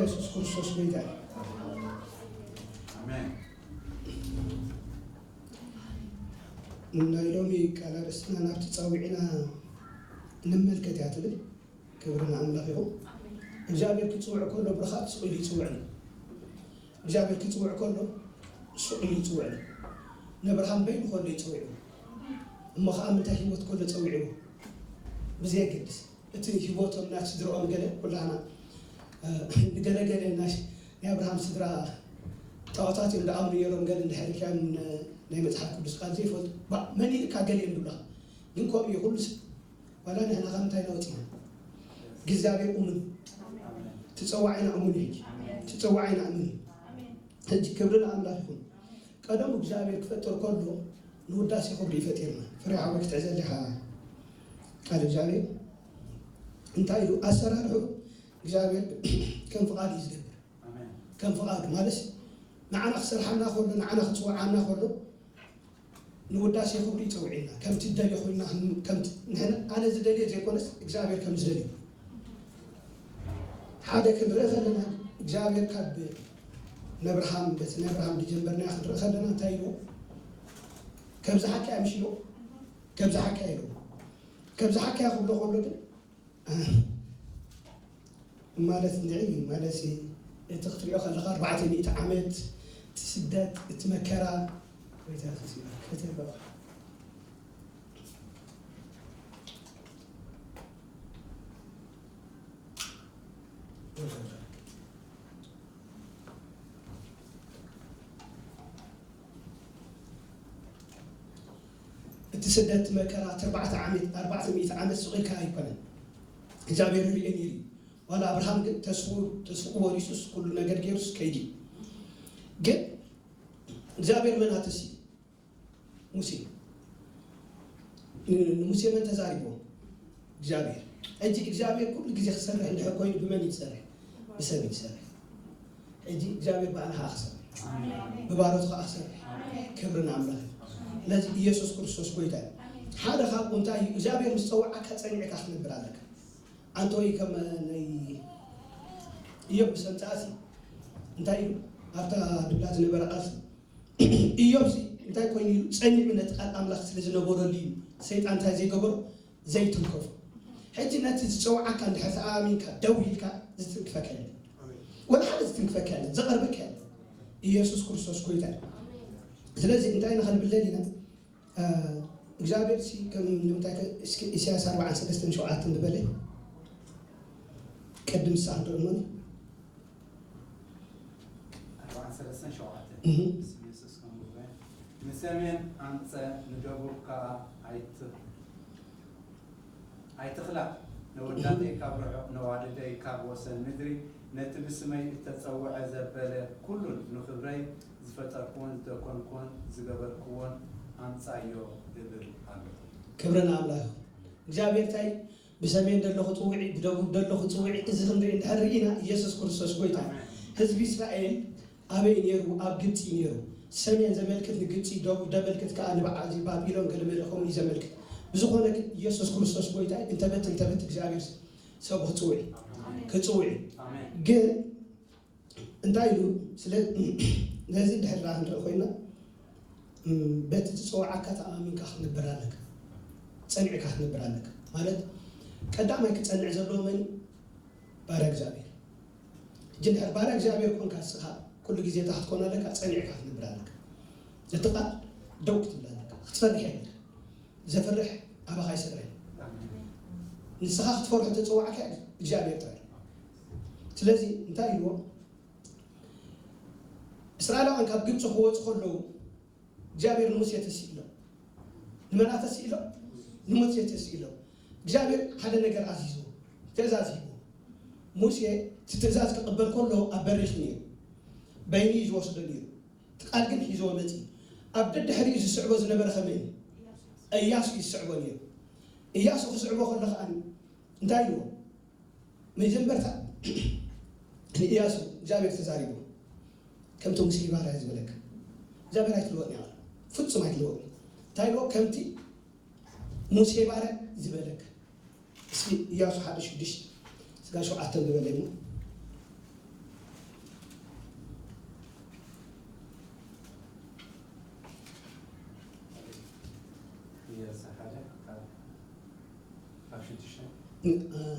የሱስ ክርስቶስ ጎይታ እዩ። ናይ ሎሚ ቃል ኣርእስትና ናብቲ ጸዊዕና ንመልከት እያ ትብል። ክብሪ ንኣምላኽ ይኹን። እግዚኣብሔር ክጽውዕ ከሎ ብርኻት ስቕ ኢሉ ይጽውዕ ነው። እግዚኣብሔር ክጽውዕ ከሎ ስቕ ኢሉ ይጽውዕ ነው። ነብርሃም በይኑ ከሎ ይጸውዕዎ። እሞ ኸዓ ምንታይ ህይወት ከሎ ጸውዕዎ ብዘየገድስ፣ እቲ ህይወቶም ናይ ስድርኦም ገለ ኩላህና ንገለገለ ናይ ኣብርሃም ስድራ ጣዖታት እዮም ደኣምኑ ነይሮም። ገለ እንድሕር ኢልካዮም ናይ መጽሓፍ ቅዱስ ቃል ዘይፈልጡ መን ኢልካ ገለ እዮም ዝብሉኻ። ግን ከምኡ እዩ ኩሉ ሰብ። ዋላ ንሕና ካብ እንታይ ናውፅና እግዚኣብሔር እሙን ትፀዋዒና እሙን እዩ። ትፀዋዒና እሙን እዩ። ሕጂ ክብሪ ንኣምላኽ ይኹን። ቀደሙ እግዚኣብሔር ክፈጥር ከሎ ንውዳሴ ክብሪ እዩ ፈጢርና። ፍሬ ሓወይ ክትሕዘሊ ኢኻ ቃል እግዚኣብሔር እንታይ ኢሉ ኣሰራርሑ እግዚኣብሔር ከም ፍቓድ እዩ ዝገብር። ከም ፍቓዱ ማለት ንዓና ክሰርሓና ከሎ ንዓና ክፅውዓና ከሎ ንውዳሴ ክብሪ ይፀውዒና። ከምቲ ደልዮ ኮይና ከምቲ ንሕና ኣነ ዝደልዮ ዘይኮነስ እግዚኣብሔር ከም ዝደልዮ ሓደ ክንርኢ ከለና እግዚኣብሔር ካብ ነብርሃም በቲ ነብርሃም ዝጀመርና ክንርኢ ከለና እንታይ ኢሉ ከምዚ ሓቂ ኣምሽሎ ከምዚ ሓቂ ኢሉ ከምዚ ሓቂ ክብሎ ከሎ ግን ማለት እንድዒ ማለት እቲ ክትሪኦ ከለካ ኣርባዕተ ሚእቲ ዓመት እቲ ስደት እቲ መከራ እቲ ስደት መከራ እቲ ኣርባዕተ ዓመት ኣርባዕተ ሚእቲ ዓመት ስቕ ኢልካ ኣይኮነን እግዚኣብሔር ይሪኦ ነይሩ እዩ። ዋላ ኣብርሃም ግን ተስፉ ተስፉ ወሪሱስ ኩሉ ነገር ገይሩስ ከይዲ ግን እግዚኣብሔር መን ኣተሲ ሙሴ ንሙሴ መን ተዛሪቦ እግዚኣብሔር። ሕጂ እግዚኣብሔር ኩሉ ግዜ ክሰርሕ እንድሕር ኮይኑ ብመን እዩ ዝሰርሕ? ብሰብ እዩ ዝሰርሕ። ሕጂ እግዚኣብሔር ባዕሉ ከዓ ክሰርሕ ብባሮት ከዓ ክሰርሕ ክብሪ ንኣምላኽ እዩ። ስለዚ ኢየሱስ ክርስቶስ ጎይታ እዩ። ሓደ ካብኡ እንታይ እዩ እግዚኣብሔር ምስ ፀዋዓካ ፀኒዕካ ክትነብር ኣለካ። ኣንተ ወይ ከም ናይ እዮብ ብሰምፅኣሲ እንታይ እዩ ኣብታ ድብላ ዝነበረ ቃልሲ እዮብ እንታይ ኮይኑ እዩ ፀኒዑ ነቲ ቃል ኣምላኽ ስለ ዝነበረሉ እዩ ሰይጣን እንታይ ዘይገበሮ ዘይትንከፎ። ሕጂ ነቲ ዝፀውዓካ እንድሕር ተኣሚንካ ደው ኢልካ ዝትንክፈካ የለን። ወላ ሓደ ዝትንክፈካ የለን፣ ዘቐርበካ የለን። ኢየሱስ ክርስቶስ ጎይታ እዩ። ስለዚ እንታይ ኢና ክንብል ደሊና እግዚኣብሔር ሲ ከም ንምንታይ እስኪ ኢሳያስ ኣርባዓን ሰለስተን ሸውዓተን ዝበለ ቅድም ሳዕ ደእሞኒ ኣርባዓን ሰለስተን ሸውዓተን ንሰሜን ኣምፀ ንደቡብ ከዓ ኣይትኽ ኣይትኽላእ ነወዳተይ ካብ ርሑቕ ነዋድደይ ካብ ወሰን ምድሪ ነቲ ብስመይ እተጸውዐ ዘበለ ኩሉን ንኽብረይ ዝፈጠርኩዎን ዝደኮንኩዎን ዝገበርኩዎን ኣምጻዮ እብል ኣለኹ። ክብሪ ንኣምላኽ ይኹን። እግዚኣብሔር እንታይ ብሰሜን ደሎ ክጽውዒ ብደቡብ ደሎ ክጽውዒ እዚ ክንርኢ እንድሕር ርኢና ኢየሱስ ክርስቶስ ጎይታ ህዝቢ እስራኤል ኣበይ ነይሩ? ኣብ ግብፂ ነይሩ። ሰሜን ዘመልክት ንግብፂ፣ ደቡብ ዘመልክት ከዓ ንበዓል ባቢሎን ገለመለ ከምኡ እዩ ዘመልክት። ብዝኾነ ግን ኢየሱስ ክርስቶስ ጎይታ እዩ። እንተበት እንተበት እግዚኣብሔር ሰብ ክፅውዕ እዩ። ክፅውዕ እዩ። ግን እንታይ ኢሉ ስለ ነዚ እንድሕር ደኣ ክንርኢ ኮይና በቲ ዝፀውዓካ ተኣማሚንካ ክትነብር ኣለካ። ፀኒዕካ ክትነብር ኣለካ ማለት ቀዳማይ ክፀንዕ ዘለዎ መን እዩ? ባርያ እግዚኣብሔር። ሕጂ እንድሕር ባርያ እግዚኣብሔር ኮንካ ንስኻ ኩሉ ግዜ እንታይ ክትኮን ኣለካ? ጸኒዕካ ክትነብር ኣለካ። ነቲ ቃል ደው ክትብል ኣለካ። ክትፈርሕ የብልካ። ዘፍርሕ ኣባኻ ኣይሰርሕን። ንስኻ ክትፈርሖ ተጸዋዕካ እግዚኣብሔር ጥራይ። ስለዚ እንታይ ኢልዎ? እስራኤላውያን ካብ ግብፂ ክወፁ ከለዉ እግዚኣብሔር ንሙሴ ተስኢሎም። ንመና ተስኢሎም? ንሙሴ ተስኢሎም። እግዚኣብሔር ሓደ ነገር ኣዚዝዎ፣ ትእዛዝ ሂብዎ። ሙሴ እቲ ትእዛዝ ክቕበል ከሎ ኣብ በሪኽ ነይሩ። በይኑ እዩ ዝወስዶ ነይሩ። እቲ ቃል ግን ሒዝዎ መፂኡ። ኣብ ደድሕሪኡ ዝስዕቦ ዝነበረ ከመይ እዩ? እያሱ እዩ ዝስዕቦ ነይሩ። እያሱ ክስዕቦ ከሎ ከዓ እንታይ ኢልዎ? መጀመርታ ንእያሱ እግዚኣብሔር ተዛሪቡ ከምቲ ሙሴ ባርያ ዝበለካ እግዚኣብሔር ኣይትልወጥን እያ ፍጹም ኣይትልወጥን እንታይ ኢልዎ ከምቲ ሙሴ ባርያ ዝበለካ እስኪ እያሱ ሓደ ሽዱሽተ ስጋ ሸውዓተ ዝበለ እሞ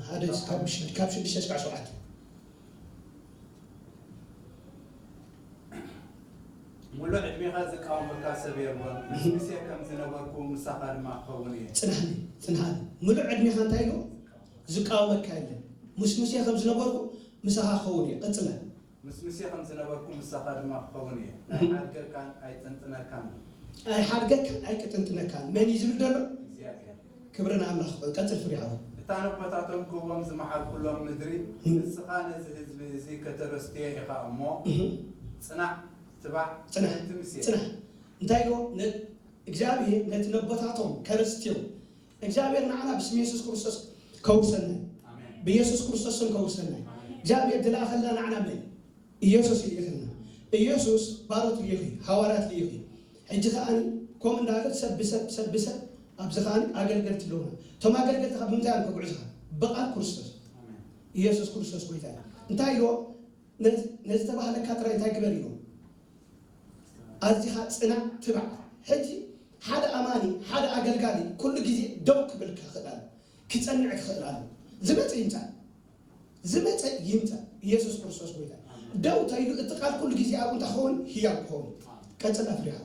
ሓደ ካብ ሽድ- ካብ ሽዱሽተ እስካዕ ሸውዓተ። ሙሉእ ዕድሜኻ ዝቃወመካ ሰብ የልቦን። ምስ ሙሴ ከም ዝነበርኩ ምሳኻ ድማ ክኸውን እየ። ጽናሕኒ፣ ጽናሕኒ። ምሉእ ዕድሜኻ እንታይ ኢሉ? ዝቃወመካ የለን። ምስ ሙሴ ከም ዝነበርኩ ምሳኻ ክኸውን እየ። ቀጽለ። ምስ ሙሴ ከም ዝነበርኩ ምሳኻ ድማ ክኸውን እየ። ኣይሓድገካን ኣይጥንጥነካን። ኣይሓድገካን ኣይቅጥንጥነካን። መን እዩ ዝብል ዘሎ? እግዚኣብሔር። ክብሪ ንኣምላኽ ይኹን። ቀጽል ፍሬ ሓወይ። እታ ነቦታቶም ክህቦም ዝመሓልኩሎም ምድሪ ንስኻ ነዚ ህዝቢ እዚ ከተረስትዮ ኢኻ እሞ፣ ጽናዕ፣ ትባዕ፣ ጽናሕ፣ ምእንቲ ምሴ። ጽናሕ። እንታይ ኢልዎ? ነ- እግዚኣብሔር ነቲ ነቦታቶም ከረስትዮም፣ እግዚኣብሔር ንዓና ብስም የሱስ ክርስቶስ ከውርሰና እዩ። ኣሜን። ብየሱስ ክርስቶስ ስም ከውርሰና እዩ። እግዚኣብሔር ዝለኣኸልና ንዓና መን እዩ? ኢየሱስ ይልእኸልና። ኢየሱስ ባሮት ልኢኹ እዩ፣ ሃዋርያት ልኢኹ እዩ። ሕጂ ከኣ ከምኡ እንዳበለ ሰብ ብሰብ ሰብ ብሰብ ኣብዚ ከኣ ኣገልገልቲ ኣለውና። እቶም ኣገልገልቲ ካብ ብምንታይ እዮም ከጉዕዙኻ? ብቓል ክርስቶስ። ኣሜን። ኢየሱስ ክርስቶስ ጎይታ እዩ። እንታይ ኢልዎ? ነዚ ነዚ ተባህለካ ጥራይ እንታይ ግበር ኢልዎ? ኣዚኻ ጽናዕ ትባዕ። ሕጂ ሓደ ኣማኒ ሓደ ኣገልጋሊ ኩሉ ግዜ ደው ክብል ክኽእል ኣሎ፣ ክጸንዕ ክኽእል ኣሎ። ዝመጽእ ይምጻእ ዝመጸ ይምጻእ። ኢየሱስ ክርስቶስ ጎይታ። ደው ተይሉ እቲ ቃል ኩሉ ግዜ ኣብኡ እንታይ ክኸውን? ህያው ክኸውን። ቀጽላ ፍሬኻ።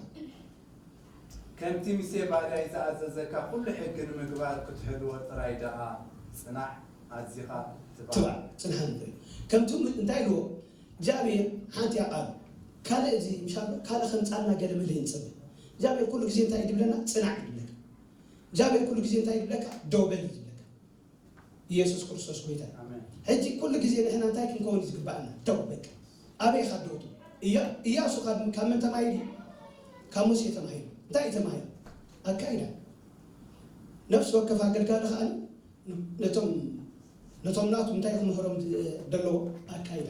ከምቲ ሙሴ ባርያይ ዝኣዘዘካ ኩሉ ሕጊ ንምግባር ክትሕልዎ ጥራይ ደኣ ጽናዕ፣ ኣዚኻ ትባዕ። ትባዕ፣ ጽንሓ ንብል። ከምቲ ም- እንታይ ኢልዎ እግዚኣብሔር? ሓንቲ እያ ቃሉ። ካልእ እዚ ምሻሎ ካልእ ከምጻልና ገለ መለ ይንጽብ። እግዚኣብሔር ኩሉ ግዜ እንታይ እዩ ዝብለና? ጽናዕ ይብለካ። እግዚኣብሔር ኩሉ ግዜ እንታይ ይብለካ? ደው በል እዩ ዝብለካ። ኢየሱስ ክርስቶስ ጎይታ እዩ። ኣሜን። ሕጂ ኩሉ ግዜ ንሕና እንታይ ክንከውን እዩ ዝግባኣና? ደው በቃ። ኣበይ ኢኻ ደው ትብል? እያ- እያሱ ካብ ካብ መን ተማሂሩ እዩ? ካብ ሙሴ ተማሂሩ። እንታይ እዩ ተማሂሩ? ኣካይዳ። ነፍሲ ወከፍ ኣገልጋሊ ከኣ ነቶም ነቶም ናቱ እንታይ ክምህሮም ዘለዎ ኣካይዳ።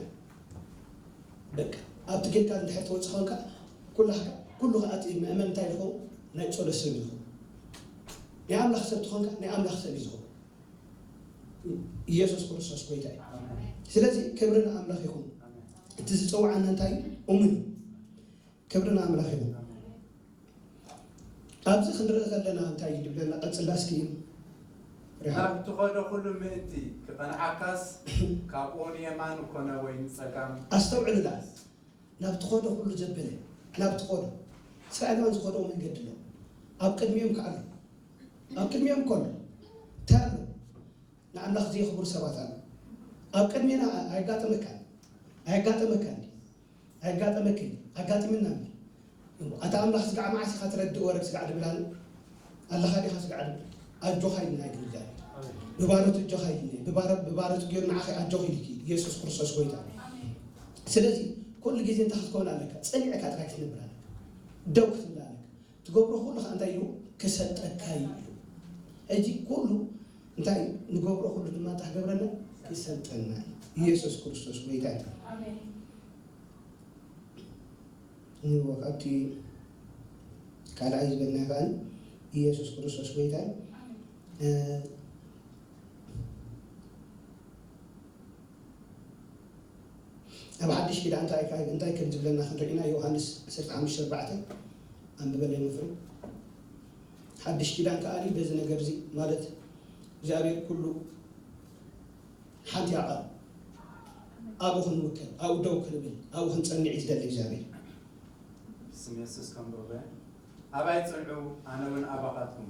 በቃ ኣብቲ ጌርካ እንድሕር ትወፅእ ኮንካ ኩላካ ኩሉ ከኣ እቲ ምእመን እንታይ ዝኸውን? ናይ ጸሎት ሰብ እዩ ዝኸውን። ናይ ኣምላኽ ሰብ ትኾንካ ናይ ኣምላኽ ሰብ እዩ ዝኸውን። ኢየሱስ ክርስቶስ ጎይታ እዩ። ስለዚ ክብሪ ንኣምላኽ ይኹን። እቲ ዝጸውዓና እንታይ እዩ? እሙን እዩ። ክብሪ ንኣምላኽ ይኹን። ኣብዚ ክንርኢ ከለና እንታይ እዩ ዝብለና? ቀጽላ እስኪ ሪሓ። ናብ ትኸዶ ኩሉ ምእንቲ ክቐንዓካስ ካብኡ ንየማን ኮነ ወይ ንጸጋም ኣስተውዕሉላ። ናብ ትኸዶ ኩሉ ዘበለ ናብ ትኸዶ እስራኤላውያን ዝኸዶ መንገዲ ኣሎ። ኣብ ቅድሚኦም ከኣሎ ኣብ ቅድሚኦም ከሎ እንታይ ኣሎ? ንኣምላኽ ዘየኽብሩ ሰባት ኣለዉ። ኣብ ቅድሜና ኣየጋጠመካን ኣየጋጠመካን ኣየጋጠመክን ኣጋጢምና እምበር። ኣታ ኣምላኽ ስጋዕ መዓስ ኢኻ ትረድእ ወረድ ስጋዕ ድብል ኣሎ ኣለኻ ዲኻ ስጋዕ ድብል ኣጆኻ ኢልና ግን እግዚኣብሔር ብባሮት እጆኻ ኢልኒ ብባሮት ገይሩ ንዓኺ ኣጆኺ ኢልኪ ኢየሱስ ክርስቶስ ጎይታ። ስለዚ ኩሉ ግዜ እንታይ ክትከውን ኣለካ? ጸኒዕካ ጥራይ ክትነብር ኣለካ። ደው ክትብል ኣለካ። ትገብሮ ኩሉ ከዓ እንታይ ኢሉ ክሰልጠካ እዩ ኢሉ። ሕጂ ኩሉ እንታይ ንገብሮ ኩሉ ድማ እንታይ ክገብረና ክሰልጠና እዩ። ኢየሱስ ክርስቶስ ጎይታ እዩ። ንቦ ካብቲ ካልኣይ ዝበልና ከዓ ኢየሱስ ክርስቶስ ጎይታ እዩ። ኣብ ሓድሽ ኪዳን እንታይ እንታይ ከም ዝብለና ክንርኢ ኢና። ዮሃንስ ዓሰርተ ሓሙሽተ ኣርባዕተ ኣንብበለይ መፍሪ። ሓድሽ ኪዳን ከኣ በዚ ነገር እዚ ማለት እግዚኣብሔር ኩሉ ሓንቲ ኣቓል ኣብኡ ክንውከል ኣብኡ ደው ክንብል ኣብኡ ክንጸንዕ እዩ ዝደሊ እግዚኣብሔር። ብስም የሱስ ከንብበ ኣባይ ጽንዑ፣ ኣነ እውን ኣባኻትኩም።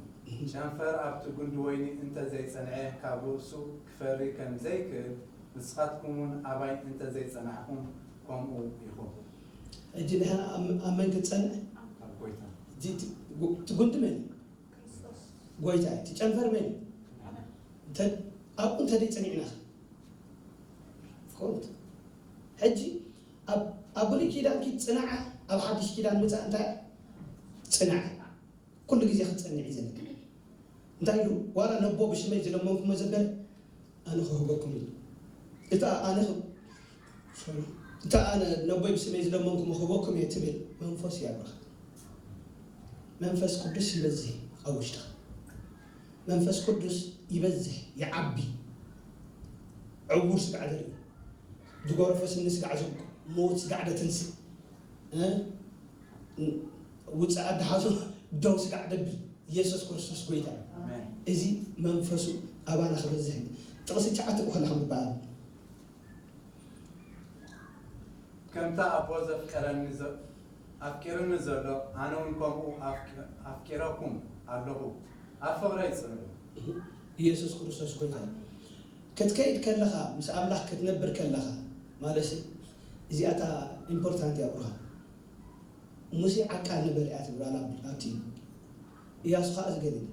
ጨንፈር ኣብቲ ጉንዲ ወይኒ እንተ ዘይጸንዐ፣ ካብ ርእሱ ክፈሪ ከም ዘይክእል፣ ንስኻትኩም እውን ኣባይ እንተ ዘይጸናዕኩም፣ ከምኡ ኢኹም። ሕጂ ንሕና ኣብ ኣብ መን ክንጸንዕ? ኣብ ጎይታ። ሕጂ እቲ ጉ- እቲ ጉንዲ መን እዩ? ጎይታ እዩ። እቲ ጨንፈር መን እዩ? እንተ ኣብኡ እንተ ደይ ጸኒዕና ከ? ፍቕሩት። ሕጂ ኣብ ኣብ ብሉይ ኪዳን ኪድ ጽናዓ ኣብ ሓድሽ ኪዳን ምጻእ እንታይ ጽናዓ ኩሉ ግዜ ክትጸንዕ እዩ ዘለካ። እንታይ ኢሉ ዋላ ነቦ ብሽመይ ዝለመንኩሞ ዘበለ ኣነ ክህበኩም እዩ። እታ ኣነ ክ- ሶሪ፣ እታ ኣነ ነቦይ ብስመይ ዝለመንኩሞ ክህበኩም እየ ትብል መንፈስ እዩ ኣብረኻ። መንፈስ ቅዱስ ይበዝህ ኣብ ውሽጥኻ። መንፈስ ቅዱስ ይበዝሕ ይዓቢ። ዕውር ስጋዕ ዘርኢ ዝጎረፈ ስኒ ስጋዕ ዘብቁ ምዉት ስጋዕ ደትንስእ እ ውፅእ ኣድሓዞ ደው ስጋዕ ደብል ኢየሱስ ክርስቶስ ጎይታ እዩ። ኣሜን። እዚ መንፈሱ ኣባና ክበዝሕ እዩ። ጥቕሲ ትሽዓተ እኮ ከለኻ ምባል ከምታ ኣቦ ዘፍቀረኒ ዘ- ኣፍቂሩኒ ዘሎ፣ ኣነ እውን ከምኡ ኣፍቂ- ኣፍቂረኩም ኣለኹ። ኣብ ፍቕረይ ጽንዑ። ኢየሱስ ክርስቶስ ጎይታ እዩ። ክትከይድ ከለኻ፣ ምስ ኣምላኽ ክትነብር ከለኻ ማለት እዩ። እዚኣታ ኢምፖርታንት እያ ብሩኻ። ሙሴ ዓቃል ነበረ እያ ትብል ኣላ ኣብቲ። እያሱ ኸዓ ዝገድል።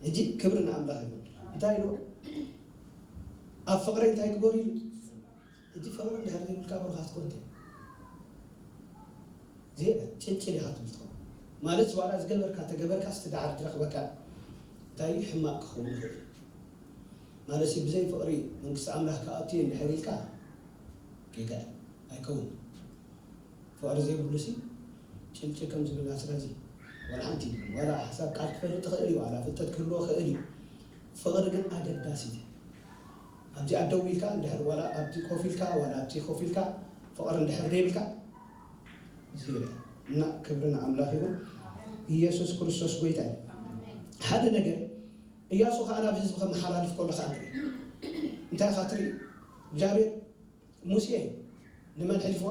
ሕጂ ክብሪ ንኣምላኽ ይኹን። እንታይ ኢሉ? ኣብ ፍቕረይ እንታይ ግበሩ ኢሉ? ሕጂ ፍቕሪ እንድሕር ዘይብልካ ብሩኻ ትኮን እንታይ? ዜ ጭልጭል ኢኻ ትብል ትኸውን። ማለት ዋላ ዝገበርካ ተገበርካ ስቲ ደሓር ትረኽበካ እንታይ እዩ? ሕማቕ ክኸውን ይኽእል እዩ። ማለት ብዘይ ፍቕሪ መንግስቲ ኣምላኽ ክኣቱ እየ እንድሕር ኢልካ ጌጋ እዩ። ኣይከውን። ፍቕሪ ዘይብሉ ሲ ጭልጭል ከም ዝብል ኣስረዚ ዋላ ሓንቲ ዋላ ሓሳብ ቃል ክፈልጥ ይኽእል እዩ። ዋላ ፍልጠት ክህልዎ ይኽእል እዩ። ፍቕሪ ግን ኣገዳሲት እያ። ኣብዚኣ ደው ኢልካ እንድሕር ዋላ ኣብቲ ኮፍ ኢልካ ዋላ ኣብቲ ኮፍ ኢልካ ፍቕሪ እንድሕር ደይብልካ ዝብል እና ክብሪ ንኣምላኽ ይኹን። ኢየሱስ ክርስቶስ ጎይታ እዩ። ሓደ ነገር እያሱ ከዓ ናብ ህዝቢ ከመሓላልፍ ከሎ ከዓ ንርኢ። እንታይ ኢኻ ትርኢ? እግዚኣብሔር ሙሴ ንመን ሕሊፍዋ?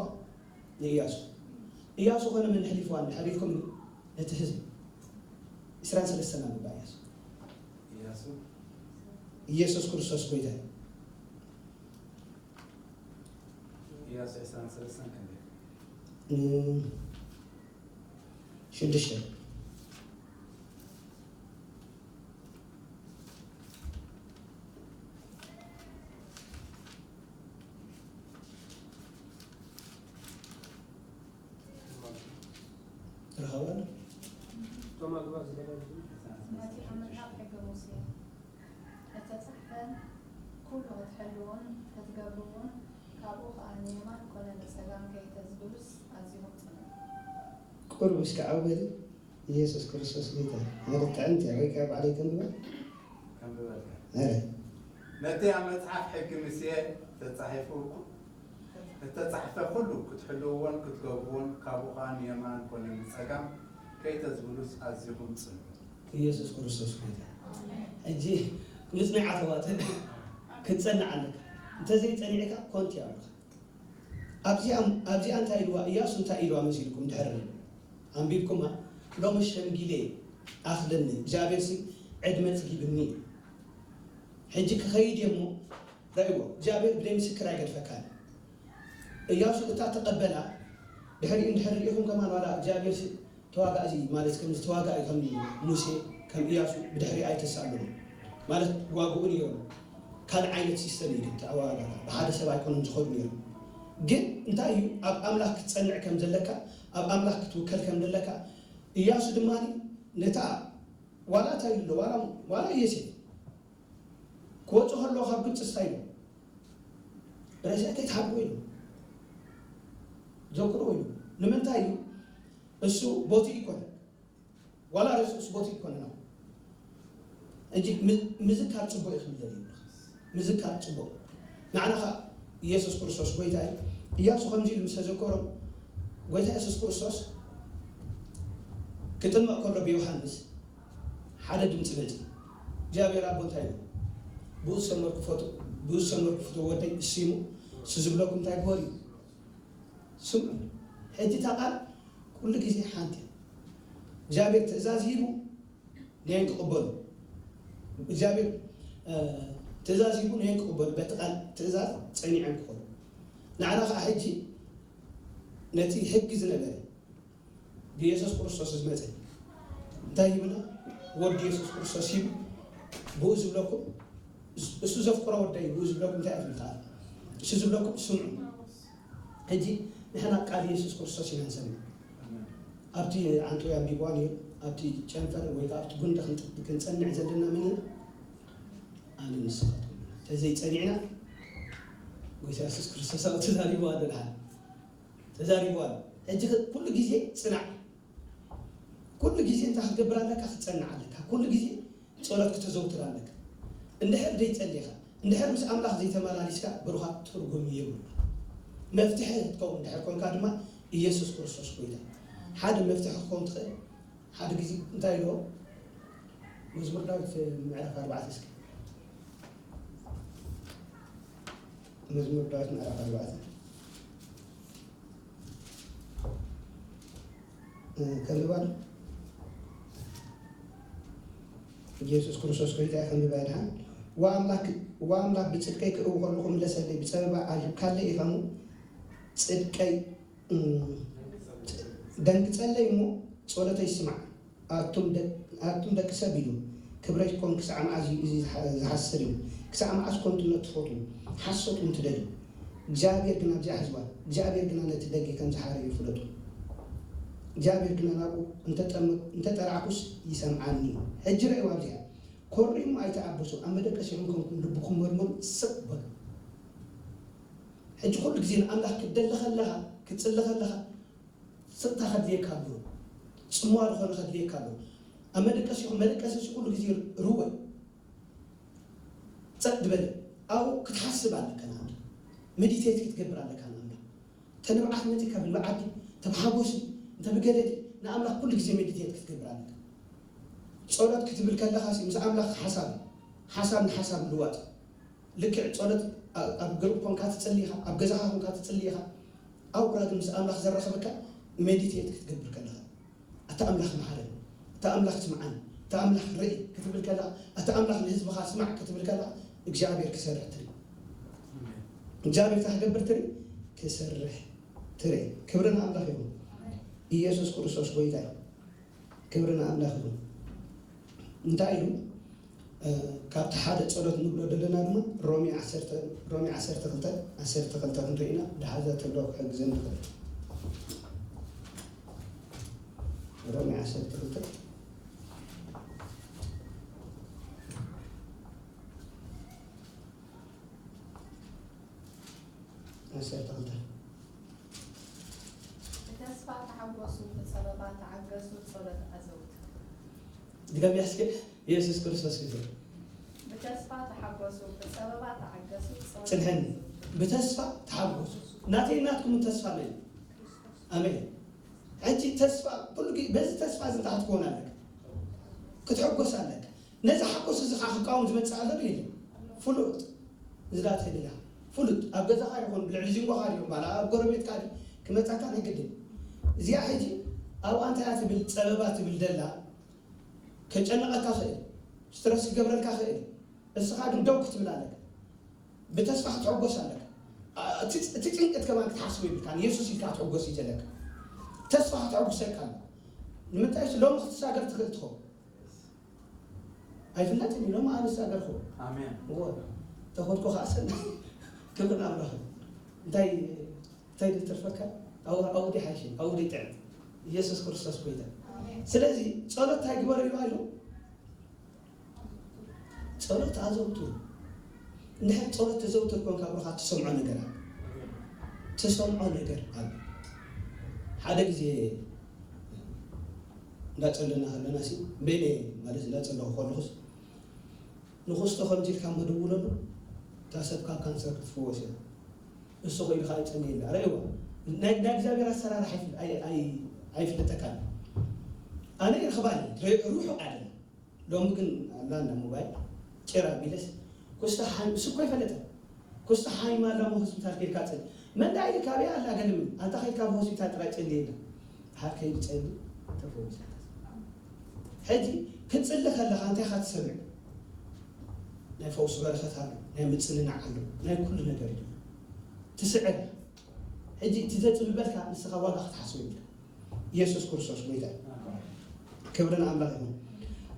ንእያሱ። እያሱ ኾነ መን ሕሊፍዋ እንድሕር ኢልኩም ነቲ ህዝቢ ዕስራን ሰለስተን ኣንብባ እያሱ። እያሱ ኢየሱስ ክርስቶስ ጎይታ እዩ። እያሱ ዕስራን ሰለስተን ከንደይ? እም፣ ሽዱሽተ። ትረኸበ? እቶም ኣግባብ ዝገበሩ ነቲ ኣብ መጽሓፍ ሕጊ ሙሴ እተጻሕፈ ኩሉ ክትሕልዉን ክትገብርዎን ካብኡ ኸኣ ንየማን ኮነ ንጸጋም ከይተዝብሉስ ኣዚኹም ጽንዑ። ቁሩብ እስከ ዓው በሊ። ኢየሱስ ክርስቶስ ጌታ። ማለት ጥዕምቲ እያ። ወይ ከዓ ባዕለይ ከንብባ? ከንብበልካ። ኣረ። ነቲ ኣብ መጽሓፍ ሕጊ ሙሴ ተጻሒፉ እተጻሕፈ ኩሉ ክትሕልውዎን ክትገብርዎን ካብኡ ኸኣ ንየማን ኮነ ንጸጋም ከይተዝብሉስ ኣዚኹም ጽንዑ። ኢየሱስ ክርስቶስ ጌታ። ሕጂ ምጽናዕ ተዋተ ክትጸንዕ ኣለካ። እንተዘይጸኒዕካ ኮንቲ ኣለኻ። ኣብዚኣ ኣብዚኣ እንታይ ኢልዋ እያሱ እንታይ ኢልዋ መሲልኩም ድሕር ኣንቢብኩማ ሎሚ ሸምጊለ ኣኽለኒ እግዚኣብሔር ሲ ዕድመ ጽጊብኒ ሕጂ ክኸይድ እየ እሞ ረእዎ እግዚኣብሔር ብደይ ምስክር ኣይገድፈካን። እያሱ እታ ተቐበላ ድሕሪኡ እንድሕር ሪኢኹም ከማን ዋላ እግዚኣብሔር ሲ ተዋጋእዚ ማለት ከም ዝተዋጋኢ ከም ሙሴ ከም እያሱ ብድሕሪ ኣይተሳእልዎ ማለት ዋግኡ ነይሩ። ካልእ ዓይነት ሲስተም እዩ ተዋጋእታ ብሓደ ሰብ ኣይኮነን ዝኸዱ ነይሩ። ግን እንታይ እዩ ኣብ ኣምላኽ ክትጸንዕ ከም ዘለካ ኣብ ኣምላኽ ክትውከል ከም ዘለካ እያሱ ድማ ነታ ዋላ እንታይ ኣሎ ዋላ ዋላ ዮሴፍ ክወፁ ከለዎ ካብ ግብፂ ስታይ ኢሎም ሬሳ ከይትሓብዎ ኢሎም ዘክርዎ ኢሉ ንምንታይ እዩ እሱ ቦቲ ይኮነ ዋላ ሬሳ እሱ ቦቲ ይኮነ ነው እንጂ ምዝካር ፅቡቅ እዩ ክብል ደልዩ ምዝካር ፅቡቅ ንዓና ከዓ ኢየሱስ ክርስቶስ ጎይታ እዩ እያሱ ከምዚ ኢሉ ምስ ተዘከሮም ጎይታ የሱስ ክርስቶስ ክጥመቕ ከሎ ብዮሃንስ ሓደ ድምፂ መፂ እግዚኣብሔር ኣቦ እንታይ እዩ ብኡ ዝሰመርኩ ፈቱ ብኡ ዝሰመርኩ ፍትዎ ወደይ እሲሙ እሱ ዝብለኩም እንታይ ግበሩ እዩ ስምዑ ሕጂ እታ ቃል ኩሉ ግዜ ሓንቲ እግዚኣብሔር ትእዛዝ ሂቡ ነየን ክቕበሉ እግዚኣብሔር ትእዛዝ ሂቡ ነየን ክቕበሉ በቲ ቃል ትእዛዝ ፀኒዐን ክኾኑ ንዓና ከዓ ሕጂ ነቲ ሕጊ ዝነበረ ብየሱስ ክርስቶስ ዝመፀ እንታይ ይብና ወዲ የሱስ ክርስቶስ ሂቡ ብኡ ዝብለኩም እሱ ዘፍቅሮ ወደይ ብኡ ዝብለኩም እንታይ ኣትብል ተኣል እሱ ዝብለኩም ስምዑ ሕጂ ንሕና ቃል የሱስ ክርስቶስ ኢና ንሰምዕ ኣብቲ ዓንቶ ኣንቢብዋ ነይሩ ኣብቲ ጨንፈር ወይ ከዓ ኣብቲ ጉንዲ ክንፀንዕ ዘለና ምን ኣነ ንስኻትኩም ተዘይፀኒዕና ጎይታ የሱስ ክርስቶስ ኣብኡ ተዛሪቡ ኣሎ ድሓን ተዛሪቡ ኣሎ ሕጂ ኩሉ ግዜ ፅናዕ ኩሉ ግዜ እንታይ ክትገብር ኣለካ ክትፀንዕ ኣለካ ኩሉ ግዜ ጸሎት ክተዘውትር ኣለካ እንድሕር ዘይጸሊኻ እንድሕር ምስ ኣምላኽ ዘይተመላሊስካ ብሩኻት ትርጉም የብሉ መፍትሒ ክትከውን እንድሕር ኮንካ ድማ ኢየሱስ ክርስቶስ ጎይታ ሓደ መፍትሒ ክኸውን ትኽእል ሓደ ግዜ እንታይ ኢልዎ መዝሙር ዳዊት ምዕራፍ ኣርባዕተ እስኪ መዝሙር ዳዊት ምዕራፍ ኣርባዕተ። ከንብባል። ኢየሱስ ክርስቶስ ጎይታ ከንብባ ይድሓን። ዋኣምላክ ዋኣምላክ ብጽድቀይ ክእው ከለኹ ምለሰለይ፣ ብጸበባ ኣልሂብካለይ ኢኻ እሞ ጽድቀይ ደንግጸለይ እሞ ጸሎተይ ስማዕ። ኣቱም ደቂ ሰብ ኢሉ ክብረይ ኮን ክሳዕ መዓዝ እዩ እዚ ዝሓስር እዩ? ክሳዕ መዓዝ ኮንትነት ትፈትዉ? ሓሶት እውን ትደልዩ? እግዚኣብሔር ግና ኣብዚኣ ሕዝዋ፣ እግዚኣብሔር ግና ነቲ ደጊ ከም ዝሓረዩ ፍለጡ። እግዚኣብሔር ግና ናብኡ እንተጠራዕኩስ ይሰምዓኒ እዩ። ሕጂ ረእይዋ ኣብዚኣ ኮሪሙ ኣይተኣበሱ ኣብ መደቀሲኹም ኮንኩም ልብኹም መርምሩ ስቕ በሉ። ሕጂ ኩሉ ግዜ ንኣምላኽ ክትደሊ ከለኻ ክትጽሊ ከለኻ ስቕታ ከድልየካ ኣሎ። ጽምዋ ዝኾነ ከድልየካ ኣሎ። ኣብ መደቀሲኹም መደቀሲ ኩሉ ግዜ ርወ ጸጥ ዝበለ ኣብኡ ክትሓስብ ኣለካ ንኣምላኽ። መዲቴት ክትገብር ኣለካ ንኣምላኽ። ተንብዓት መጺካ ብልበዓዲ ተብሓጎሲ እንተ ብገለዲ ንኣምላኽ ኩሉ ግዜ መዲቴት ክትገብር ኣለካ። ጸሎት ክትብል ከለኻ ምስ ኣምላኽ ሓሳብ ሓሳብ ንሓሳብ ምልዋጥ። ልክዕ ጸሎት ኣብ ግሩፕ ኮንካ ትጽሊ ኢኻ፣ ኣብ ገዛኻ ኮንካ ትጽሊ ኢኻ። ኣብ ቁራግ ምስ ኣምላኽ ዘራኸበካ ሜዲቴት ክትገብር ከለኻ ኣታ ኣምላኽ መሓረኒ፣ ኣታ ኣምላኽ ስምዓኒ፣ ኣታ ኣምላኽ ርኢ ክትብል ከለኻ፣ ኣታ ኣምላኽ ንህዝብኻ ስማዕ ክትብል ከለኻ እግዚኣብሔር ክሰርሕ ትርኢ። እግዚኣብሔር እንታይ ክገብር ትርኢ? ክሰርሕ ትርኢ። ክብሪ ንኣምላኽ ይኹን። ኢየሱስ ክርስቶስ ጎይታ እዩ። ክብሪ ንኣምላኽ ይኹን። እንታይ ኢሉ? ካብቲ ሓደ ጸሎት ንብሎ ዘለና ድማ ሮሜ ዓሰርተ ሮሜ ዓሰርተ ክልተ ዓሰርተ ክልተ ክንርኢ ኢና። ድሓዛ ተሎ ክሕግዘን ይኽእል። ሮሜ ዓሰርተ ክልተ ዓሰርተ ክልተ። ብተስፋ ተሓጎሱ፣ ብጸበባ ተዓገሱ፣ ጸሎት ኣዘውትሩ። ድገምያ እስኪ። ኢየሱስ ክርስቶስ ግዜ ብተስፋ ተሓጎሱ፣ ብጸበባ ተዓገሱ፣ ጸሎት ጽንሐኒ። ኣዘውትሩ። ብተስፋ ተሓጎሱ። ናተይ ናትኩም ተስፋ ኣለኒ። ኣሜን። ሕጂ ተስፋ ኩሉ ግዜ በዚ ተስፋ እዚ እንታይ ክትከውን ኣለካ? ክትሕጎስ ኣለካ። ነዚ ሓጎስ እዚ ከዓ ክቃወም ዝመጽእ ኣሎ ዶ የለን? ፍሉጥ። እዚ ዳተይ ሌላ ፍሉጥ። ኣብ ገዛኻ ይኹን ልዕሊ ዚንጎኻ ይኹን ባላ ኣብ ጎረቤትካ ድዩ ክመጻካ ናይ ግድን። እዚኣ ሕጂ ኣብኣ እንታይ እያ ትብል? ጸበባ ትብል ደላ ከጨንቐካ ኽእል፣ ስትረስ ክገብረልካ ኽእል። እስኻ ግን ደው ክትብል ኣለካ። ብተስፋ ክትሕጎስ ኣለካ። እቲ እቲ ጭንቀት ከማን ክትሓስቦ ይብልካ። ንየሱስ ኢልካ ክትሕጎስ እዩ ዘለካ። ተስፋ ክትሕጉሰካ ኣሎ። ንምንታይ ሎሚ ክትሳገር ትኽእል ትኸውን። ኣይፍለጥን እዩ ሎሚ ኣነ ዝሳገርኩ። ኣሜን። እዎ ተኾድኩ ከዓ ሰናይ። ክብሪ ንኣምላኽ እዩ። እንታይ እንታይ ድል ትርፈካ? ኣው ኣው ዲ ሓይሽ ኣው ዲ ጥዕም። ኢየሱስ ክርስቶስ ጎይታ። ስለዚ ጸሎት እንታይ ግበሩ ኢሉ ኣሎ? ጸሎት ኣዘውትሩ። እንድሕር ጸሎት ተዘውትር ኮንካ ብሩኻ ትሰምዖ ነገር ኣሎ። ትሰምዖ ነገር ኣሎ። ሓደ ግዜ እንዳጸለና ከለና ሲ በይነ ማለት እንዳጸለኹ ከለኹስ ንኹስቶ ከምዚ ኢልካ መደውለሉ እታ ሰብ ካብ ካንሰር ክትፍወስ እያ። እሱ ኾይኑ ከዓ ይጸልየላ። ረእይዋ ናይ ናይ እግዚኣብሔር ኣሰራርሓ ኣይፍል- ኣይ- ኣይ- ኣይፍለጠካን። ኣነ ይረኽባ እየ ርሑቕ ኣለ። ሎሚ ግን ኣላ እንዳ ሞባይል ጭር ኣቢለስ ኩስታ ሓይ እሱ እኮ ይፈለጠ ኩስታ ሓይማ ኣለሞ ሆስፒታል ከይድካ ጸል መን ዳ ኢልካ ኣበይ ኣላ ገለ ምን ኣንታ ከይድካ ኣብ ሆስፒታል ጥራይ ጸልየላ። ድሓር ከይዱ ጸሊ ተፈዊሳ። ሕጂ ክትጽሊ ከለኻ እንታይ ኢኻ ትሰምዕ? ናይ ፈውሲ በረኸት ኣሎ፣ ናይ ምጽንናዕ ኣሎ፣ ናይ ኩሉ ነገር እዩ ትስዕር። ሕጂ እቲ ዘጽብበልካ ንስኻ ዋጋ ክትሓስቦ ይብልካ። ኢየሱስ ክርስቶስ ጎይታ እዩ። ክብሪ ንኣምላኽ ይኹን።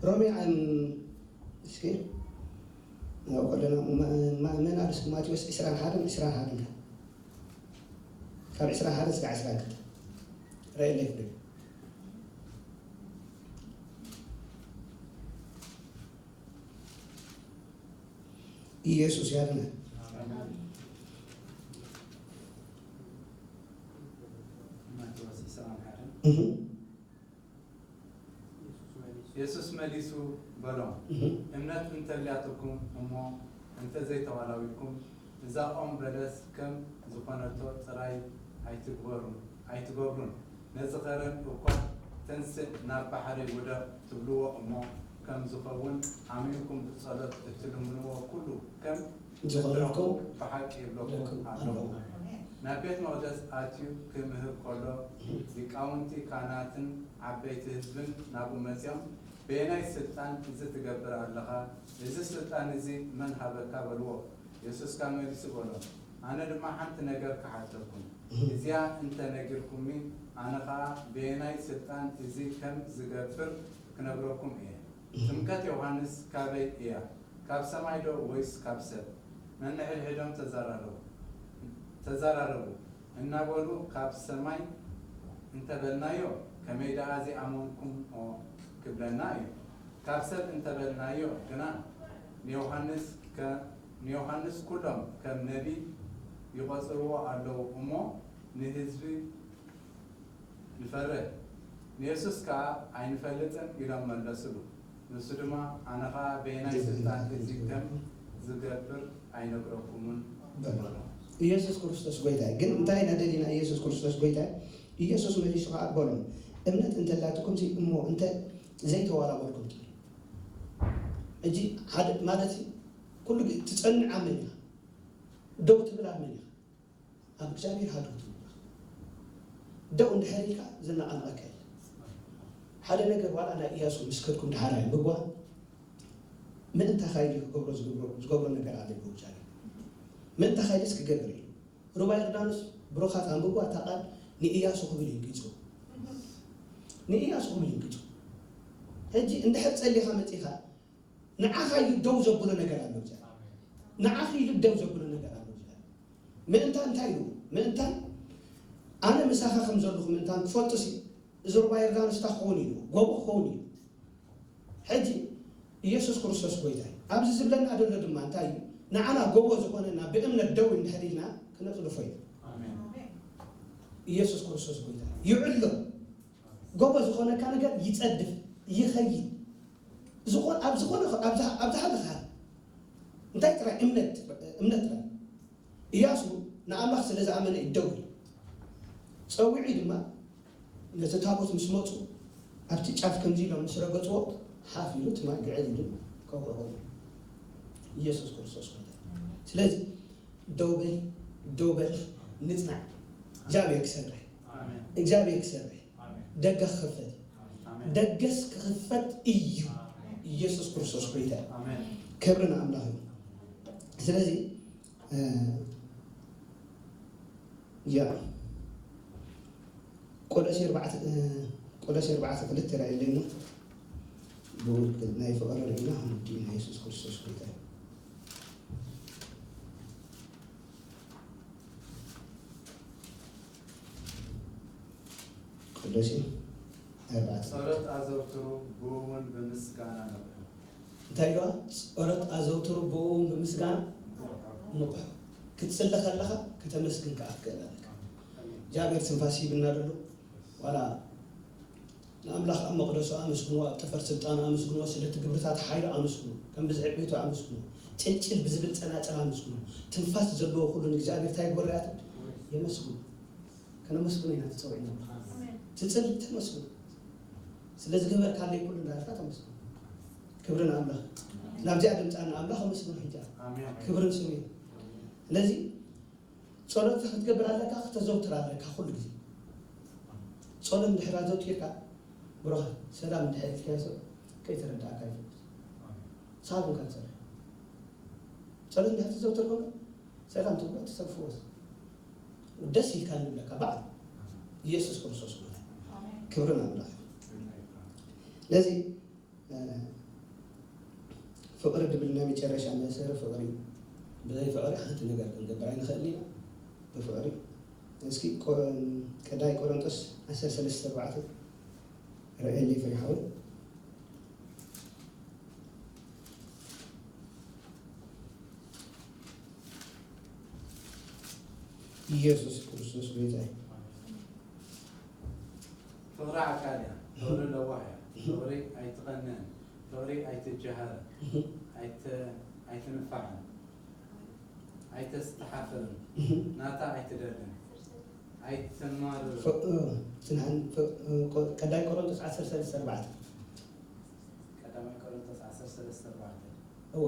ሮሜ እስኪ ናብ ከለና መን ኣርእስቲ ማቴዎስ ዕስራን ሓደን ዕስራን ሓደን ካብ ዕስራን ሓደን እስካብ ዕስራን ክልተ ረእየለይ ፍልይ ኢየሱስ ያድነ። የሱስ መሊሱ በሎም፣ እምነት እንተልያትኩም እሞ እንተ ዘይተዋላዊኩም፣ እዛ ኦም በለስ ከም ዝኾነቶ ጥራይ ኣይትግበሩን ኣይትገብሩን፣ ነዚ ኸረን እኳ ተንስእ ናብ ባሕሪ ውደቕ ትብልዎ እሞ ከም ዝኸውን ኣሚንኩም ብጸሎት እትልምንዎ ኩሉ ከም ዝኾነልኩም ብሓቂ ይብለኩም ይብለኩም ኣለኹ። ኣለኹ። ናብ ቤት መቕደስ ኣትዩ ክምህር ከሎ ሊቃውንቲ ካህናትን ዓበይቲ ህዝብን ናብኡ መጺኦም፣ በየናይ ስልጣን እዚ ትገብር ኣለኻ? እዚ ስልጣን እዚ መን ሃበካ? በልዎ። የሱስ ከኣ መሊሱ በሎም፣ ኣነ ድማ ሓንቲ ነገር ክሓተኩም፣ እዚኣ እንተ ነጊርኩምኒ፣ ኣነ ኸኣ በየናይ ስልጣን እዚ ከም ዝገብር ክነግረኩም እየ። ጥምቀት ዮሃንስ ካበይ እያ? ካብ ሰማይ ዶ ወይስ ካብ ሰብ? ነንሕድሕዶም ተዘራረቡ ተዘራረቡ እናበሉ፣ ካብ ሰማይ እንተበልናዮ፣ ከመይ ደኣ ዘይኣመንኩምኦ ክብለና እዩ። ካብ ሰብ እንተበልናዮ ግና፣ ንዮሃንስ ከ ንዮሃንስ ኩሎም ከም ነቢ ይቖጽርዎ ኣለዉ እሞ፣ ንህዝቢ ንፈርህ፣ ንየሱስ ከኣ ኣይንፈልጥን ኢሎም መለስሉ። ንሱ ድማ፣ ኣነ ኸኣ በየናይ ስልጣን እዚ ከም ዝገብር ኣይነግረኩምን በሎ። ኢየሱስ ክርስቶስ ጎይታ እዩ። ግን እንታይ ኢና ደሊና? ኢየሱስ ክርስቶስ ጎይታ እዩ። ኢየሱስ መሊሱ ከዓ በሎም፣ እምነት እንተላትኩም ሲ እሞ እንተ ዘይተዋራወርኩም ትብል። ሕጂ ሓደ ማለት ሲ ኩሉ ግዜ ትጸንዕ ኣመን ኢኻ፣ ደው ትብል ኣመን ኢኻ፣ ኣብ እግዚኣብሔር ሃደው ትብል ኢኻ። ደው እንድሕር ኢልካ ዘነቓንቐካ የለን። ሓደ ነገር ዋላ ናይ ኢያሱ ምስ ከድኩም ደሓር ኣንብብዋ፣ ምእንታኻ ኢሉ ክገብሮ ዝገብሮ ዝገብሮ ነገር ኣሎ ይብሎ እግዚኣብሔር። ምእንታኻ ኢሉስ ክገብር እዩ። ሩባ ዮርዳኖስ ብሩኻት ኣንብብዋ፣ እታ ቃል ንኢያሱ ክብል እዩ እንቂጹ። ንኢያሱ ክብል እዩ እንቂጹ። ሕጂ እንድሕር ጸሊኻ መጺኻ ንዓኻ ኢሉ ደው ዘብሎ ነገር ኣሎ እግዚኣብሔር። ንዓኺ ኢሉ ደው ዘብሎ ነገር ኣሎ እግዚኣብሔር። ምእንታን እንታይ ኢሉ? ምእንታን ኣነ ምሳኻ ከም ዘለኹ ምእንታን ክፈልጡ ሲ እዚ ሩባ ዮርዳኖስ እንታይ ክኸውን እዩ? ጎቦ ክኸውን እዩ። ሕጂ ኢየሱስ ክርስቶስ ጎይታ እዩ። ኣብዚ ዝብለና ዘሎ ድማ እንታይ እዩ? ንዓና ጎቦ ዝኾነና ብእምነት ደው እንድሕር ኢልና ክነጽድፎ እዩ። ኣሜን። ኢየሱስ ክርስቶስ ጎይታ እዩ። ይዕሎ። ጎቦ ዝኾነካ ነገር ይጸድፍ፣ ይኸይድ። ዝኾን ኣብ ዝኾነ ኣብ ዝሃ- ኣብ ዝሃለኻ እንታይ ጥራይ እምነት እምነት ጥራይ። ኢያሱ ንኣምላኽ ስለ ዝኣመነ እዩ ደው ኢሉ። ጸዊዑ ድማ ነቲ ታቦት ምስ መጹ ኣብቲ ጫፍ ከምዚ ኢሎም ምስ ረገጽዎ ሓፍ ኢሉ እቲ ማይ ግዕል ኢሉ ከውሒ ኾይኑ። ኢየሱስ ክርስቶስ ጎይታ። ስለዚ ደው በል ደው በል ንጽናዕ። እግዚኣብሔር ክሰርሕ ኣሜን። እግዚኣብሔር ክሰርሕ ኣሜን። ደገ ክኸፈት ኣሜን። ደገስ ክኽፈት እዩ። ኢየሱስ ክርስቶስ ጎይታ እዩ። ኣሜን። ክብሪ ንኣምላኽ እዩ። ስለዚ እ፣ ያ ቆሎሴ ኣርባዕተ እ፣ ቆሎሴ ኣርባዕተ ክልተ ራእየለይ እሞ ብውልቂ ናይ ፍቕሪ ርኢና ክንዲ ናይ የሱስ ክርስቶስ ጎይታ እዩ። ቆሎሴ ኣርባዕተ ጸሎት ኣዘውትሩ፣ ብእውን ብምስጋና ንቕሑ። እንታይ ኢልዋ? ጸሎት ኣዘውትሩ፣ ብእውን ብምስጋና ንቕሑ። ክትጽሊ ከለኻ ከተመስግን ከኣ ትኽእል ኣለካ። እግዚኣብሔር ትንፋስ ሂብና ደሎ ዋላ ንኣምላኽ ኣብ መቕደሱ ኣመስግንዎ፣ ኣብ ጠፈር ስልጣኑ ኣመስግንዎ፣ ስለቲ ግብርታት ሓይሉ ኣመስግንዎ፣ ከም ብዝሒ ቤቱ ኣመስግንዎ፣ ጭልጭል ብዝብል ጸናጽል ኣመስግንዎ። ትንፋስ ዘለዎ ኩሉ ንእግዚኣብሔር እንታይ ይግበሮ? ያትብ የመስግኑ። ከነመስግኖ ኢና ተጸዊዕና። ትጽሊ ተመስግኖ። ስለ ዝገበርካለይ ኩሉ እንዳበልካ ተመስግኖ። ክብሪ ንኣምላኽ። ናብዚኣ ድምጻ ንኣምላኽ ኣመስግኖ ሕጂ። ኣሜን። ክብሪ ንስሙ እዩ። ስለዚ ጸሎት ክትገብር ኣለካ፣ ክተዘውትር ኣለካ ኩሉ ግዜ። ጸሎት እንድሕር ኣዘውቲርካ ብሩኻ ሰላም እንድሕር ኢልካዮ ሰብ ከይተረዳእካ ይፍልጥ። ሳብ እንካ ትሰርሕ ጸሎት እንድሕር ትዘውትር ከሎ ሰላም ትብሎ ትሰብፍዎስ ደስ ኢልካ ይብለካ በዓል ኢየሱስ ክርስቶስ ማለት። ክብሪ ንኣምላኽ። ነዚ እ፣ ፍቕሪ ድብል ናይ መጨረሻ መእሰሪ ፍቕሪ እዩ። ብዘይ ፍቕሪ ሓንቲ ነገር ክንገብር ኣይንኽእልን ኢና። ብፍቕሪ እስኪ ቆ- ቀዳይ ቆሮንጦስ ዓሰርተ ሰለስተ ኣርባዕተ ርአየለይ ፍሬ ሓወይ። ኢየሱስ ክርስቶስ ጎይታ እዩ። ፍቕሪ ዓቃል እያ። ፍቕሪ ለዋህ እያ። ፍቕሪ ኣይትቐንእን። ፍቕሪ ኣይትጀሃርን። ኣይት- ኣይትንፋሕን። ኣይተስተሓፍርን። ናታ ኣይትደልን። ኣይትማርርን። ፍ- እ፣ ጽንዓን ፍ- እ፣ ቆ- ቀዳይ ቆሮንቶስ ዓሰርተ ሰለስተ ኣርባዕተ። ቀዳ ቀዳማይ ቆሮንቶስ ዓሰርተ ሰለስተ ኣርባዕተ። እዎ፣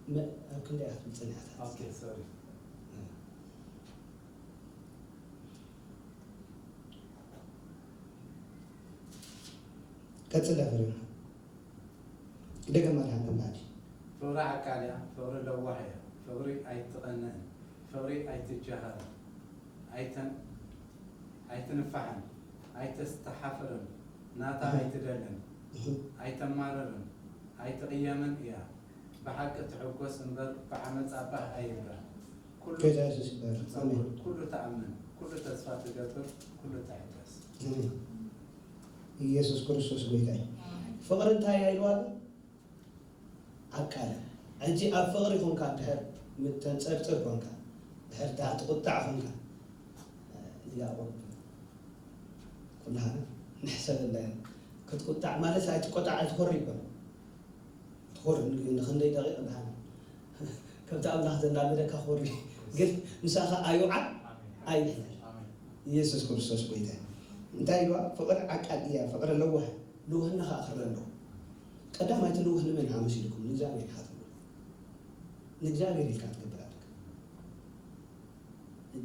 መ- ኣብ ክንደይ ክትብል ጸኒሕካ? ኦኬ፣ ሶሪ። ቀጽላ ፍሬ። ደገማ ድሓን ተማሃዲ። ፍቕሪ ዓቃል እያ፣ ፍቕሪ ለዋህ እያ፣ ፍቕሪ ኣይትቐንእን፣ ፍቕሪ ኣይትጃሃርን፣ ኣይተን ኣይትንፋሕን፣ ኣይተስተሓፍርን፣ ናታ ኣይትደልን፣ ኣይተማርርን፣ ኣይትቕየምን እያ። ብሓቂ ትሕጎስ እምበር ብዓመጻ ባህ ኣይብላ። ኩሉ ጌታ የሱስ ይባረክ። ኣሜን። ኩሉ ትኣምን፣ ኩሉ ተስፋ ትገብር፣ ኩሉ ትሕደስ። ኣሜን። ኢየሱስ ክርስቶስ ጎይታ እዩ። ፍቕሪ እንታይ እያ ኢልዋ ኣሎ? ዓቃል። ሕጂ ኣብ ፍቕሪ ኾንካ ድሕር ምተንጸርጽር ኾንካ፣ ድሕር ደኣ ትቁጣዕ ኾንካ፣ ያዕቆብ ኩላህና ንሕሰበላ ኢና። ክትቁጣዕ ማለት ኣይትቆጣዕ፣ ኣይትኾሪ ይበል። ትኾሪ ንክንደይ ደቂቕ ደሓን ከምቲ ኣምላኽ ዘላመደካ ኾሪ። ግን ምሳኻ ኣይውዓል ኣይሕለል። ኢየሱስ ክርስቶስ ጎይታ እዩ። እንታይ ኢልዋ? ፍቕሪ ዓቃል እያ፣ ፍቕሪ ለዋህ፣ ልውህና ኸዓ ክረአ ኣለዎ። ቀዳማይ እቲ ልውህ ንመን ኢኻ መሲልኩም? ንእግዚኣብሔር ኢኻ ትብሎ። ንእግዚኣብሔር ኢልካ ትገብር ኣለካ።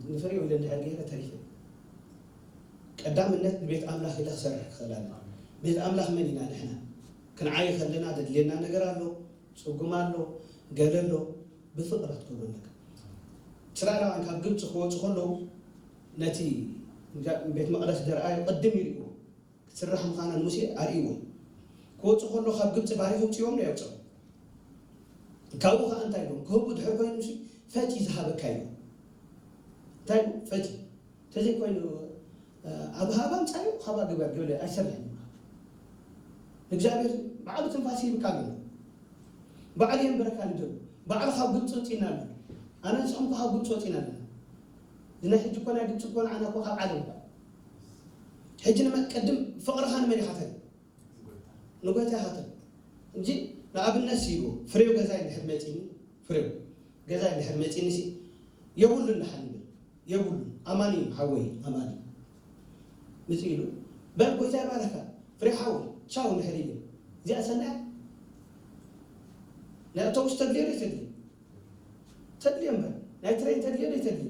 ንፍሬው ኢለ እንድሕር ገይረ ተሪፈ። ቀዳምነት ንቤት ኣምላኽ ኢለ ክሰርሕ ክኽእል ኣለኒ። ቤት ኣምላኽ መን ኢና ንሕና? ክንዓይ ከለና ዘድልየና ነገር ኣሎ፣ ጽጉም ኣሎ፣ ገለ ኣሎ፣ ብፍቕሪ ክትገብሮ ኣለካ። እስራኤላውያን ካብ ግብጺ ክወጹ ከለዉ ነቲ ቤት መቕደስ ዘርኣዮ ቅድም ኢሉ ክስራሕ ምዃኑ ንሙሴ ኣርእይዎ። ክወጹ ከሎ ካብ ግብጺ ባሪኹ ኣውጺኦም ነው የውጽኦም። ካብኡ ኸዓ እንታይ ኢሎም? ክህቡ ድሕር ኮይኑ ሲ ፈቲ ዝሃበካ ኢሎም። እንታይ ኢሉ? ፈቲ። እንተዘይኮይኑ፣ ኣብ ሃባ ኣምጻዩ፣ ሃባ ግበር፣ ገለ ኣይሰርሕን። እግዚኣብሔር ባዕሉ ትንፋስ ይህብካ ኣሎ። ባዕሉ የንበረካ ንደሉ። ባዕሉ ካብ ግብጺ ወጺና ኣሎ። ኣነ ንስኹም ካብ ግብጺ ወጺና ኣለና። እዚ ናይ ሕጂ እኮ ናይ ግብጺ እኮ ንዓና እኮ ካብ ዓለም እኮ። ሕጂ ንመ-፣ ቅድም ፍቕርኻ ንመን ኢኻ ተርኢ? ንጎይታ ኢኻ ተርኢ። እንጂ ንኣብነት ሲሉ ፍሬው ገዛይ እንድሕር መጺኒ፣ ፍሬው ገዛይ እንድሕር መጺኒ ሲ የብሉን ደሓን ይብል። የብሉን። ኣማኒ እዩ ሓወይ፣ ኣማኒ። ምጽእ ኢሉ፣ በል ጎይታ ይባርካ፣ ፍሬ ሓወይ፣ ቻው እንድሕር ኢሉ። እዚኣ ሰናያ? ናይ ኣውቶቡስ ተድልዮ ዶ ይተድልዮ? ተድልዮ እምበር፣ ናይ ትሬን ተድልዮ ዶ ይተድልዮ?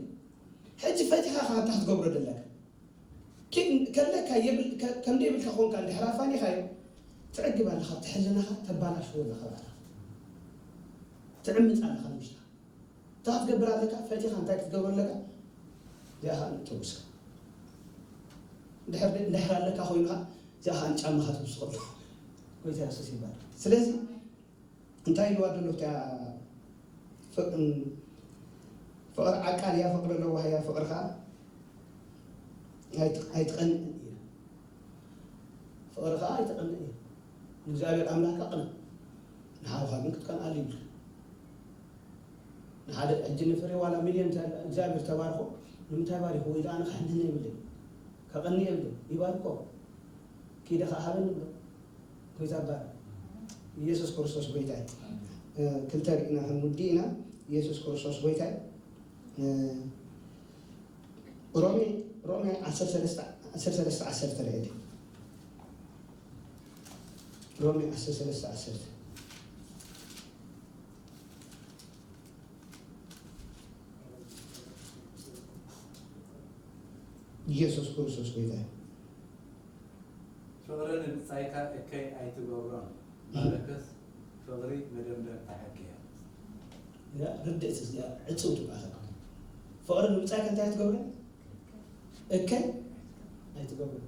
ሕጂ ፈቲኻ ኢኻ ኣብታ ክትገብሮ ዘለካ። ኪን ከለካ የብል-፣ ከ-፣ ከም ዘይብልካ ኮንካ እንድሕር ኣፋኒኻዮ፣ ትዕግብ ኣለኻ፣ እቲ ሕልናኻ ተባላሽዎ ኣለኻ፣ ባዕልኻ ትዕምጽ ኣለኻ ንውሽጥኻ። እንታይ ክትገብር ኣለካ? ፈቲኻ እንታይ ክትገብር ኣለካ? እዚኣ ኸኣ ንተውስካ። እንድሕር፣ እንድሕር ኣለካ ኮይኑኻ፣ እዚኣ ኸኣ ንጫማኻ ትውስኸሉ። ጎይታ የሱስ ይባረክ። ስለዚ፣ እንታይ ኢልዋ ዘሎ እታ ፍቅ-፣ ፍቕሪ ዓቃል እያ፣ ፍቕሪ ለዋህ እያ፣ ፍቕሪ ኸኣ ኣይት-፣ ኣይትቐንእን እያ። ፍቕሪ ኸኣ ኣይትቐንእን እያ። ንእግዚኣብሔር ኣምላኽካ ቅነ፣ ንሓውኻ ግን ክትቀንኣሉ ይብልካ። ንሓደ ሕጂ ንፍሬ ዋላ ሚልዮን እንተ እግዚኣብሔር ተባርኾ፣ ንምንታይ ባሪኽዎ ኢሉ ኣነ ክሕንን የብለይ፣ ከቐኒ የብለይ፣ ይባርኮ። ኪደ ኸዓ ሃበኒ ብሎ። ጎይታ ይባረክ። ኢየሱስ ክርስቶስ ጎይታ እዩ። እ፣ ክልተ ርኢና ክንውዲ ኢና። ኢየሱስ ክርስቶስ ጎይታ እዩ። እ፣ ሮሜ፣ ሮሜ ዓሰርተ ሰለስተ፣ ዓሰርተ ሰለስተ ዓሰርተ ርኤ። ሮሜ ዓሰርተ ሰለስተ ዓሰርተ። ኢየሱስ ክርስቶስ ጎይታ እዩ። ፍቕሪ ንብጻይካ እከይ ኣይትገብሮን፣ ማለትስ ፍቕሪ መደምደምታ ሕጊ እያ። እዚኣ ርድእቲ፣ እዚኣ ዕጽውቲ ባእሰካ። ፍቕሪ ንብጻይካ እንታይ ኣይትገብሮን? እከይ ኣይትገብሮን።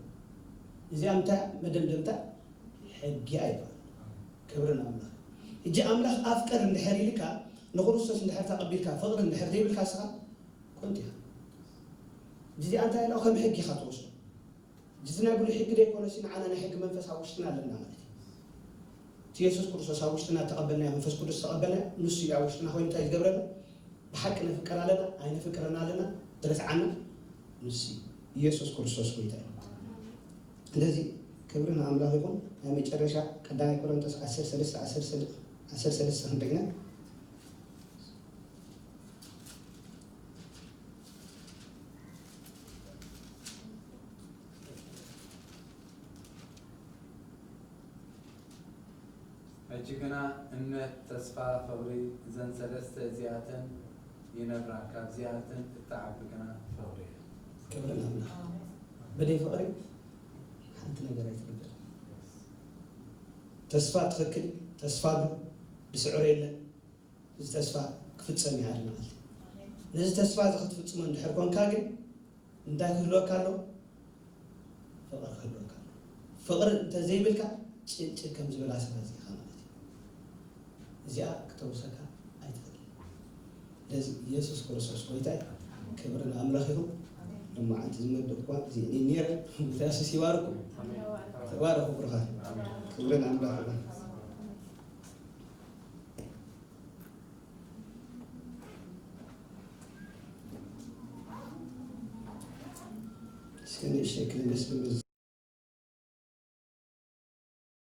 እዚኣ እንታይ መደምደምታ ሕጊ ኣይባል። ክብሪ ንኣምላኽ። ሕጂ ኣምላኽ ኣፍቅር እንድሕር ኢልካ፣ ንክርስቶስ እንድሕር ተቐቢልካ፣ ፍቕሪ እንድሕር ዘይብልካ እስኻ ኮንት ኢኻ። እዚኣ እንታይ ኢላ ከም ሕጊ ኢኻ ትወስዶ። እዚ ናይ ብሉይ ሕጊ ዘይኮነሲ ንዓና ናይ ሕጊ መንፈስ ኣብ ውሽጥና ኣለና ማለት እዩ። እቲ የሱስ ክርስቶስ ኣብ ውሽጥና ተቐበልናዮ፣ መንፈስ ቅዱስ ተቐበልናዮ፣ ንሱ እዩ ኣብ ውሽጥና ኮይኑ እንታይ ዝገብረና? ብሓቂ ነፍቅር ኣለና፣ ኣይነፍቅርን ኣለና፣ ዝረትዓና ንሱ እዩ። ኢየሱስ ክርስቶስ ጎይታ እዩ። ስለዚ ክብሪ ንኣምላኽ ይኹን። ናይ መጨረሻ ቀዳማይ ቆሮንቶስ ዓሰርተ ሰለስተ፣ ዓሰርተ ሰለስተ ክንደግና። ሕጂ ግና እምነት፣ ተስፋ፣ ፍቕሪ፣ እዘን ሰለስተ እዚኣተን ይነብራ፣ ካብዚኣተን እትዓቢ ግና ፍቕሪ እያ። ክብሪ ንኣምላኽ። ብደይ ፍቕሪ ሓንቲ ነገር ኣይትገብር። ተስፋ ትኽክል፣ ተስፋ ኣሎ፣ ዝስዕሮ የለን። እዚ ተስፋ ክፍጸም እዩ ሓደ መዓልቲ። ነዚ ተስፋ እዚ ክትፍጽሞ እንድሕር ኮንካ ግን እንታይ ክህልወካ ኣሎ? ፍቕሪ ክህልወካ ኣሎ። ፍቕሪ እንተዘይብልካ ጭልጭል ከም ዝበላ ሰባት ኢኻ ማለት እዩ። እዚኣ ክተውሰካ ኣይትኽእል። ስለዚ ኢየሱስ ክርስቶስ ጎይታ እዩ። ክብሪ ንኣምላኽ ይኹን። ንመዓልቲ ዝመደብኳ እዚአን እየን ነይረን። ጎይታ የሱስ ይባርኩም። ተባረኹ ብሩኻት። ክብሪ ንኣምላኽ ይኹን። እስከ ንእሽተይ ክልስልስ